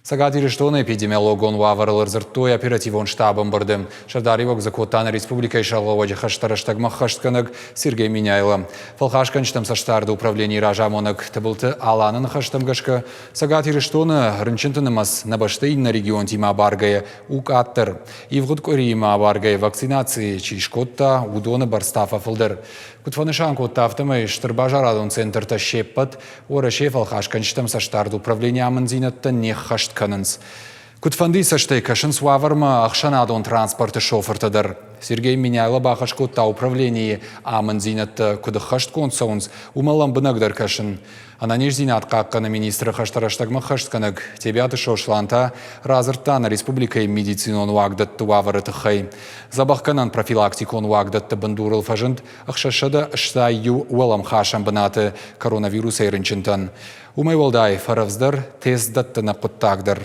Цӕгат Ирыстоны эпидемиологон уавӕрыл ӕрдзырдтой оперативон штабы ӕмбырды. Сӕрдариуӕг дзы кодта нӕ республикӕйы сӕргълӕууӕджы хӕстӕ рӕстӕгмӕ ӕххӕстгӕнӕг Сергей Меняйло. Фӕлхасгӕнджытӕм цӕстдарды управленийы разамонӕг Тыбылты Аланы ныхӕстӕм гӕсгӕ, Цӕгат Ирыстоны рынчынты нымӕц нӕ бӕстӕйы иннӕ регионтимӕ абаргӕйӕ у къаддӕр. Ивгъуыд къуыриимӕ абаргӕйӕ вакцинаци чи скодта, уыдоны бӕрц та фӕфылдӕр. Куыд фӕнысан кодта, афтӕмӕй стыр базарадон центртӕ се ппӕт Уӕрӕсейы фӕлхасгӕнджытӕм цӕстдарды управленийы амынддзинӕдтӕ не ххӕст кӕнынц. Куыдфӕндыйы цӕстӕй кӕсынц уавӕрмӕ ӕхсӕнадон транспорты шофыртӕ дӕр. Сергей Меняйло бахӕс кодта управленийы амынддзинӕдтӕ куыд ӕххӕстгонд цӕуынц, уымӕ лӕмбынӕгдӕр кӕсын. Ӕнӕниздзинад хъахъхъӕны министры хӕстӕ рӕстӕгмӕ ӕххӕстгӕнӕг Тебиаты Сослан та радзырдта нӕ республикӕйы медицинон уагдӕтты уавӕры тыххӕй. Дзӕбӕхгӕнӕн профилактикон уагдӕтты бындурыл фӕзынд 681 уӕлӕмхасӕн бынаты коронавирусӕй рынчынтӕн. Уымӕй уӕлдай, фӕрӕвдздӕр тест дӕттыны хъуыддаг дӕр.